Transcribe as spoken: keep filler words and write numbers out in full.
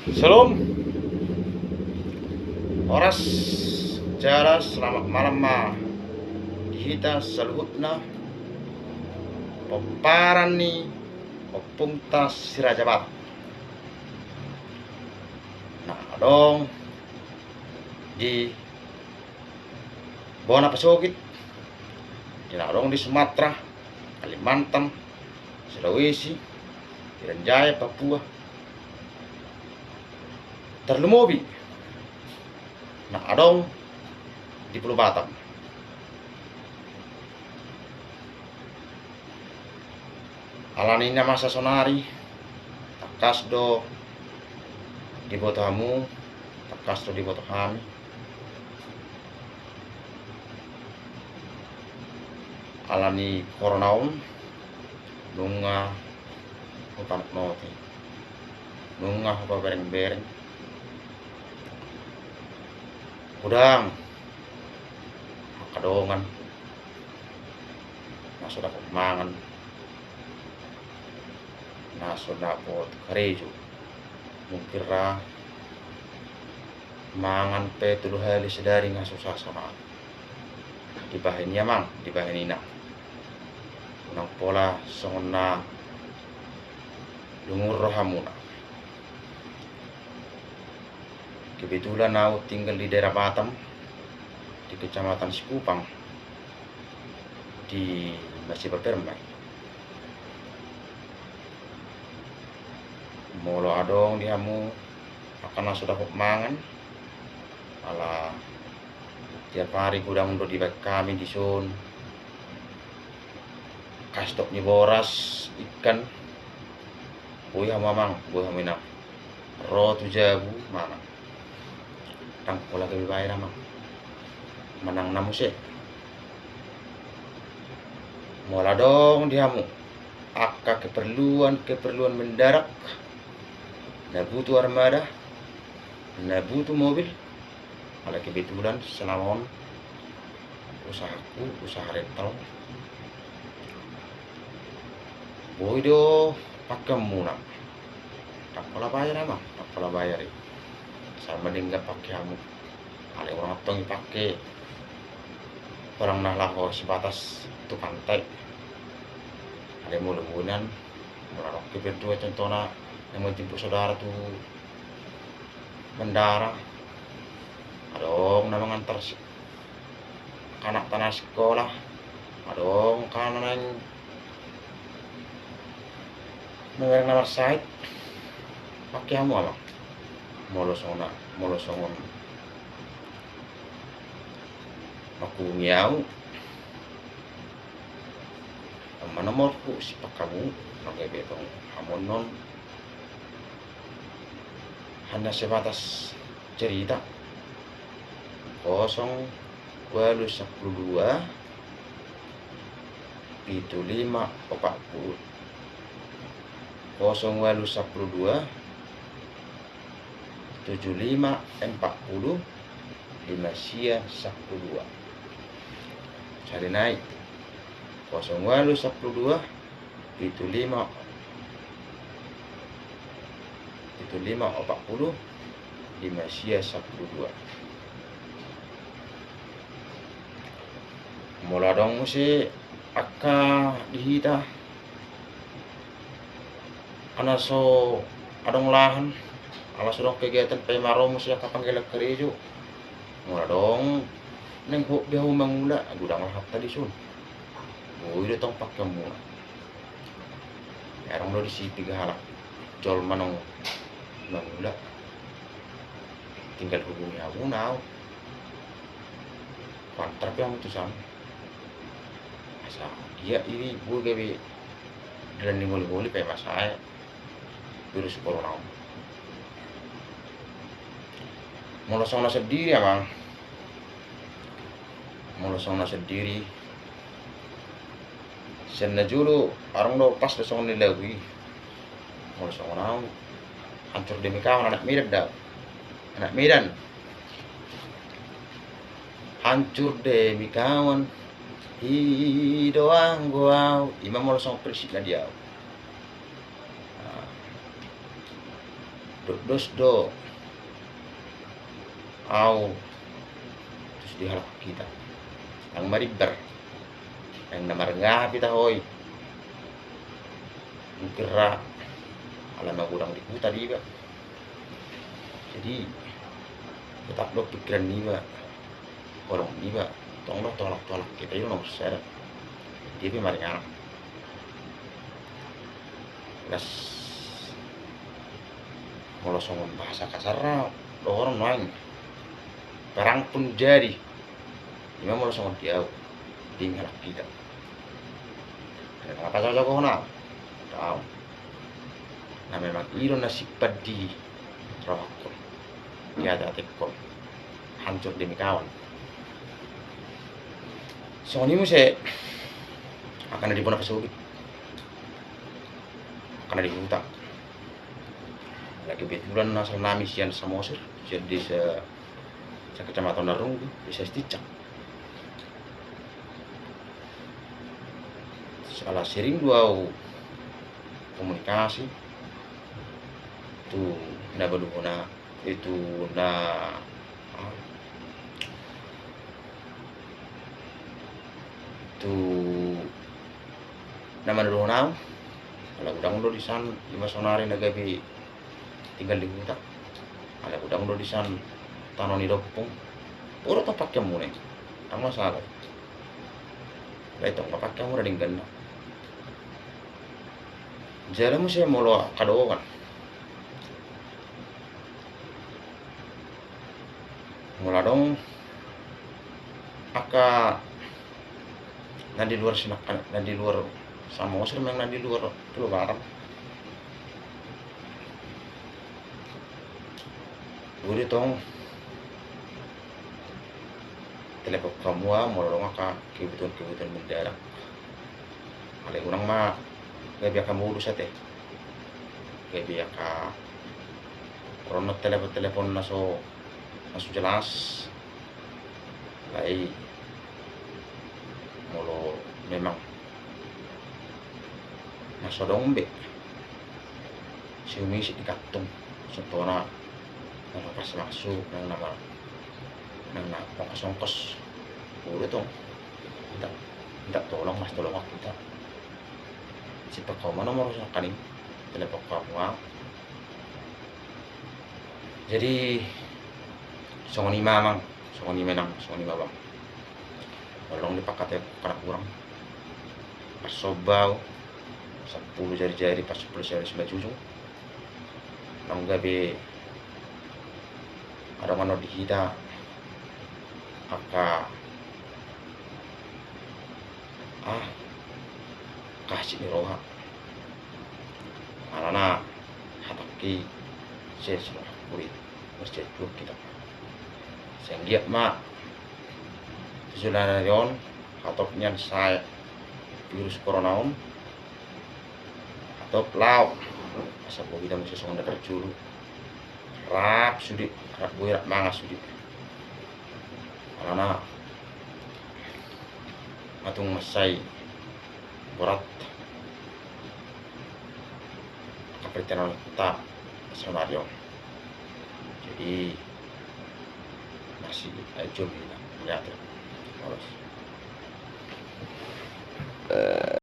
Shalom. Horas jala selamat malam ma di hita saluhutna, pomparan ni ompungta si Raja Batak na adong di bona pasogit, di na adong di Sumatera, Kalimantan, Sulawesi, Irian Jaya, Papua, tarlumobi na adong di Pulo Batam. Alani na masa sonari, tangkas do diboto hamu, tangkas do diboto hami. Alani corona on, nunga hupanotnoti, nunga hupaberengbereng. Godang angka dongan na so dapot mangan, na so dapot karejo, mungkin ra mangan pe tolu hali sadari nga so sasonari. Dibahen i amang, dibahen inang, unang pola songon na lungun rohamuna. Kebetulan au tinggal di daerah Batam, di Kecamatan Sikupang, di Masiba Permai. Molo adong di hamu angka na so dapot mangan, ala tiap ari godang do dibahen hami dison, kastok ni boras, ikan, boi hamu amang, boi hamu inang, ro tu jabu mangan. Ndang pola gabe bahen amang, manang na muse. Molo adong di hamu angka keperluan-keperluan mendadak, na butuh armada, na butuh mobil, ala kebetulan selama on usahaku usaha rental, boi do pakeonmuna. Ndang pola bayar amang, ndang pola bayar i. Asal ma denggan pake hamu. Alai unang tong ipake holan na laho sebatas tu pantai. Alai molo bulan, molo adong keperluan, contohna na manjemput saudara tu bandara, adong na mangantar si anak tana sikola, adong angka na naeng mamereng na marsahit, pake hamu amang. Molo songon, molo songon manghubungi au, on ma nomorku, sipak hamu, nang gabe tong hamu annon. Hanya sebatas cerita, kosong walu sampulu dua, pitu lima opat pulu, kosong walu sampulu dua, tujuh lima empat puluh, lima sia sampulu dua. Sari nai, kosong walu sampulu dua, pitu lima, pitu lima opat pulu, lima sia sampulu dua. Molo adong muse angka di hita, angka na so adong lahan, ala so adong kegiatan, paima ro muse angka panggilan karejo, molo adong naeng hot be hamu mangula, godang lahanta dison. Boi do tong pakeonmuna. Adong do disi piga halak jolma naung mangula, tinggal hubungi hamuna au, huantar pe hamu tu san. Asa dia i boi gabe dalan ni moli-moli, paima sae virus corona on. Molo songon au sendiri amang, molo songon au sendiri, sian na jolo adong do pas do songon ni lagu i. Molo songon au, hancur demi kawan, anak Medan do au. Anak Medan. Hancur demi kawan, i do anggo au. I ma molo songon prinsipna di au. Nah, Dos do au tusi di halak hita. Ndang marimbar, ndang na marngapi taho i. Mungkin ra ala magodang di huta do iba. Jadi tetap do pikiran niba, holong niba, tong do tolak-tolak hita i do nomor sada. Dia pe maringanan. Las, molo songon bahasa kasarna dohonon nuaeng, perang pun jadi. Ima molo songon di au, di halak hita. Ada mangapa jago-jago hona? Tahu. Na memang i do na simpan di rohakon, di ate-atekon, hancur demi kawan. Songon i muse angka na di bona pasogit, angka na di huta. Lagi kebetulan asal nami sian Samosir, sian desa, sian kecamatan Narunggu, desa Sitincak. Salah sering do au komunikasi tu na baduhona, itu na, ah, tu na manodohon au. Ala godang do di san, ima sonari na gabe tinggal di huta. Ala godang do di san tano ni dompung. Olo tong pake muna i, ndang masalah. Lai tong ma pake muna denggan na. Jala muse molo angka dongan, molo adong angka na di luar Sinangkaning, na di luar Samosir, memang na di luar Pulo Baram. Boi do tong telepon hamu au molo adong angka kebutuhan-kebutuhan mendadak. Alai unang ma gabe angka modus ate. Gabe angka ro annon telepon-telepon na so, na so jelas. Alai molo memang na so adong be siumisik di kantung, contohna na marpasmaksud, nang na mar-, nang na ongkos-ongkos, boi do tong minta, minta tolong, mas tolong aku minta. Simpan hamu ma nomor Sinangkaning, telepon hamu au. Jadi songon i ma amang, songon i ma inang, songon i ma abang. Molo adong di pangkataion na hurang, parsomba au sampulu jari-jari, parsomba jari simanjujung. Nang gabe adong annon di hita angka, ah, kasih ni roha. Alana hatangki, saya sudah kuri, mesti cukup kita. Sai anggiat ma tu joloan on, hatop nian sae virus corona on, hatop laho. Asa boi hita muse songon na parjolo, rap sude, rap boi, rap mangan sude. Alana ma tung mansai borat angka parhitean ta saonari on. Jadi masih ajo mina melihat ya. Terus.